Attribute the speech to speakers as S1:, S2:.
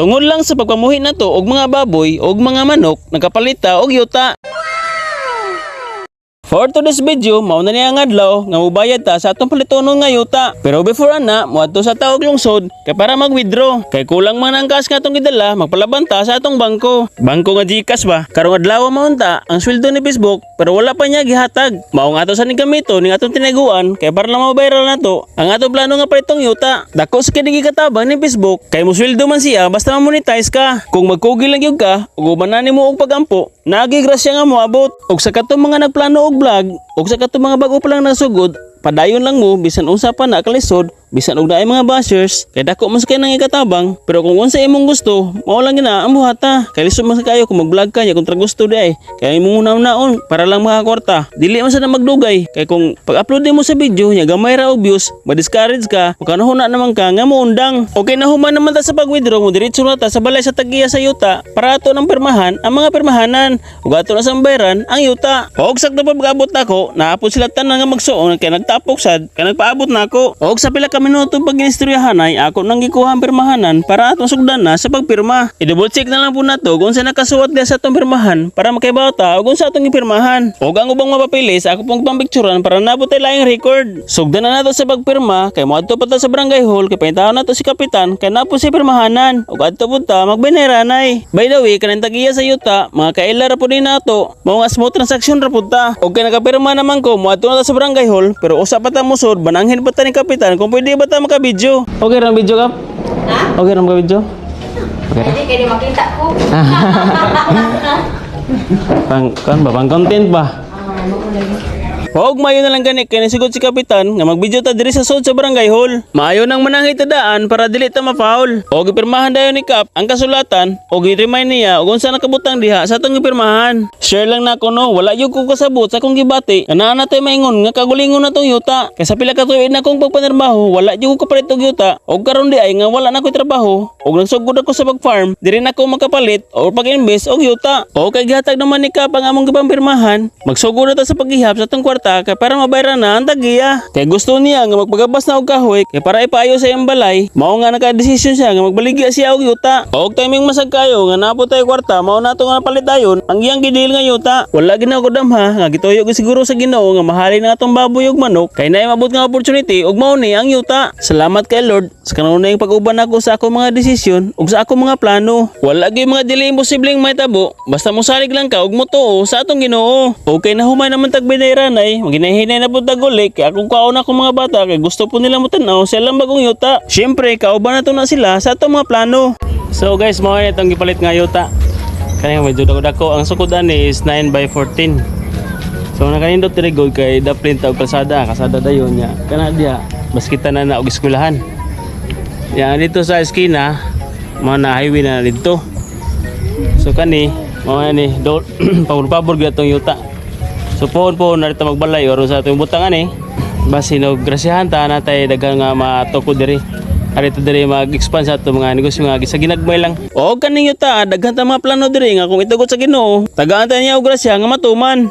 S1: Tungod lang sa pagpamuhi nato og mga baboy og mga manok, nakapalit ta og yuta. For today's video, mao na niya ang adlaw nga mubayad ta sa atong palitonon nga yuta. Pero before ana, moadto sa ta og lungsod kay para mag-withdraw. Kay kulang man ang cash nga atong gidala, magpalaban ta sa atong bangko. Bangko nga GCash ba? Karong adlaw maunta ang sweldo ni Facebook, pero wala pa niya gihatag. Mao nga ato sa ning gamiton ning atong tinaguan kay para lang ma-viral nato ang atong plano nga palitong yuta. Dako sa kini gikatabang ni Facebook kay musweldo man siya basta ma-monetize ka. Kung magkugi lang gyud ka ug uban na nimo og pagampo, nagi grasya nga moabot. Og sa katong mga nagplano og vlog ug sa katong mga bag-o pa lang nasugod, padayon lang mo bisan unsa pa na kalisod, bisan og naay mga bashers, kay dako man sa kay nang ikatabang. Pero kung unsa imong gusto, mao lang gina ang buhata. Kay lisod man sa kayo kung mag-vlog ka nya kontra gusto di ay kay imong una-unaon para lang makakwarta. Dili man sa na magdugay kay kung pag-upload nimo sa video nya gamay ra og views, ma-discourage ka, makanahuna naman ka nga moundang. Okay na, human naman ta sa pag-withdraw, mo diretso na ta sa balay sa tagiya sa yuta para ato ng pirmahan ang mga pirmahanan ug ato na sa bayaran ang yuta. Og sakto pa pag-abot nako, naapod sila tanan nga magsuon kay nagtapok sad kay nagpaabot nako. Og sa pila ka minuto pag ginistoryahan ay ako nang gikuha ang pirmahanan para atong sugdan na sa pagpirma. I-double check na lang po nato kung sa nakasuwat diha sa atong pirmahan para makaibaw ta og unsa atong gipirmahan. Og ang ubang mapapilis, ako pong pambicturan para nabot tay laing record. Sugdan na nato sa pagpirma kay moadto pa ta sa barangay hall kay pangitaon nato si kapitan kay napo si pirmahanan ug adto pud ta magbineranay. By the way, kanang tagiya sa yuta, mga kaila ra pud ni nato. Mao nga smooth transaction ra pud ta. Og kay nakapirma naman ko, moadto na ta sa barangay hall, pero usa pa ta musod, bananghin pa ta ni kapitan kung pwede ba ta maka-video. Okay ra video, Kap?
S2: Ha?
S1: Okay ra maka-video? Okay ra.
S2: Hindi, kaya makita ko.
S1: Pang kan ba, pang content ba?
S2: Ah, mao.
S1: Og mayo na lang gani kay nisugot si kapitan nga magbidyo ta diri sa sud sa barangay hall. Maayo nang manangit ta daan para dili ta ma-foul. Og gipirmahan dayon ni Kap ang kasulatan og gi-remind niya og unsa nakabutang diha sa atong gipirmahan. Share lang nako no, wala gyud ko kasabot sa akong gibati. Nga naa na tay maingon nga kagulingon na tong yuta. Kay sa pila ka tuig na akong pagpanarbaho, wala gyud ko kapalit og yuta. Og karon di ay nga wala na ko'y trabaho og nagsugod ako sa pag-farm, diri na ako makapalit o pag-invest og yuta. O kay gihatag naman ni Kap ang among gipampirmahan, magsugod na ta sa paghihap sa atong kwarta kay para mabayran na ang tagiya. Kay gusto niya nga magpagabas na og kahoy kay para ipaayo sa iyang balay, mao nga nakadesisyon siya nga magbaligya siya og yuta. Og timing masag kayo nga napo tayo kwarta, mao nato nga napalit dayon ang iyang gidil nga yuta. Wala gina ko damha nga gituyo gyud siguro sa Ginoo nga mahalin ang atong baboy ug manok kay naay mabot nga opportunity ug mao ni ang yuta. Salamat kay Lord sa kanunayng pag-uban nako sa akong mga desisyon ug sa akong mga plano. Wala gyud mga dili imposibleng mahitabo basta mosalig lang ka ug motuo sa atong Ginoo. Okay na, humay naman tag binayranay, maghinay-hinay na pud tag uli kay akong kaon akong mga bata kay gusto po nila motan-aw sa ilang bagong yuta. Syempre, kauban na to na sila sa atong mga plano. So guys, mao ni itong gipalit nga yuta. Kani medyo dako-dako. Ang sukod ani is 9 by 14. So nakanindot diri gud kay daplin ta og kalsada, kalsada dayon nya. Kana diha, baskita na na og eskwelahan. Ya, dito sa eskina, mao na highway na didto. So kani, mao na ni do pabor-pabor gyud atong yuta. So pohon pohon na dito magbalay aron sa atong butang ani. Basin og grasyahan ta natay daghan nga matukod diri. Ari diri mag-expand sa atong mga negosyo nga sa ginagmay lang. O kaning yuta, daghan ta mga plano diri nga kung itugot sa Ginoo, tagaan ta niya og grasya nga matuman.